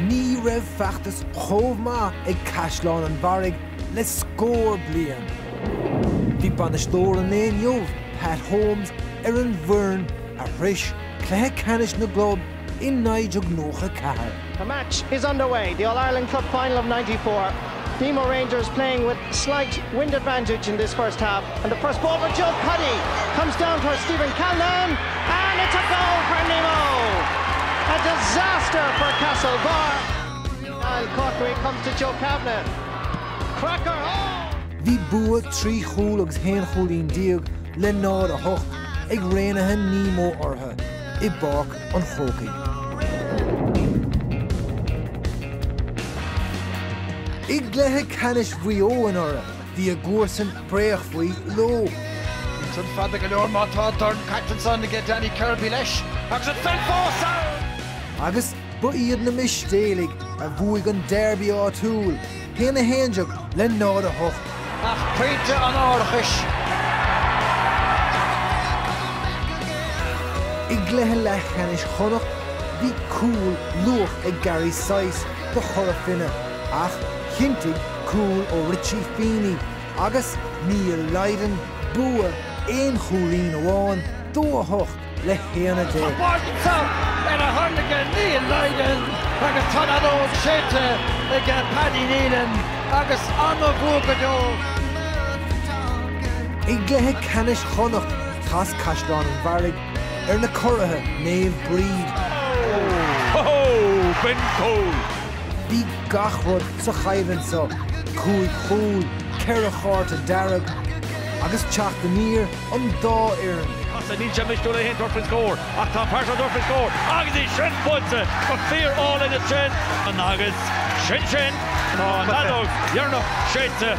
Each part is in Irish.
Ní raibh feachtas chomh maith ag Caisleán an Bharraigh le scór bliain. Bhí bainisteoir an lae inniu, Pat Holmes, ar an bhfoireann a shrois cluiche ceannais na gclub i 1994. The match is underway, the All-Ireland Club Final of 94. Nemo Rangers playing with slight wind advantage in this first half and the first ball for Joe Cuddy comes down towards Stephen Calnan and it's a goal for Nemo! A disaster for Castlebar. Niall Corkery comes to Joe Kavanagh. Cracker! Oh! Bhí bua 3 chúl agus 11 chúilín le 0-8 ag Raonaithe Nemo orthu i bPáirc an Chrócaigh. I gcluiche ceannais Mhaigh Eo anuraidh, bhí a gcomharsain Préachmhaigh leo. Ansan fada go leor má tá dorn caite ansan aige Danny Kirby leis agus an pheil fós ann! Agus ba iad na Mistéalaigh a bhuaigh an derby áitiúil, 1-11 le 0-8. Ach pointe an árachais. I gcluiche leathcheannais Chonnacht, bhí cúl luath ag Gary Sice do Chora Finne ach chinntigh cúl ó Richie Feeney agus Neil Lydon bua aon chúilín amháin, 2-8 le 1-10. Tá bád anso ar a thorn aige Neil Lydon agus tá an fheadóg séidte aige Paddy Neilan agus an-bhua go deo. I gcluiche ceannais Chonnacht, chas Caisleán an Bharraigh ar na curaithe Naomh Bríd. Ho ho! B'in cúl! Bhí gach rud sa choimhlint seo, cúig chúl, ceithre chárta dearg agus teacht aniar an dá fhoireann. Casadh, níl sé misniúil é féin tabhairt faoin scór ach tá an fear seo ag tabhairt faoin scór agus í sin buailte go fíor-álainn ansin agus sin sin, tá an fheadóg dheireanach séidte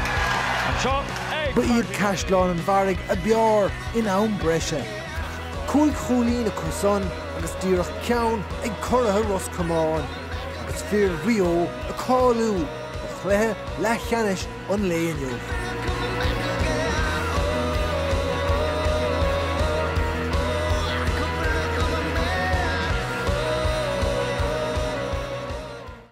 anseo ag Ba iad Caisleán an Bharraigh a b'fhearr in am breise. Cúig chúilín acu san agus díreach ceann ag curaithe Ros Comáin agus fir Mhaigh Eo ag cáiliú do chluiche leathcheannais an lae inniu.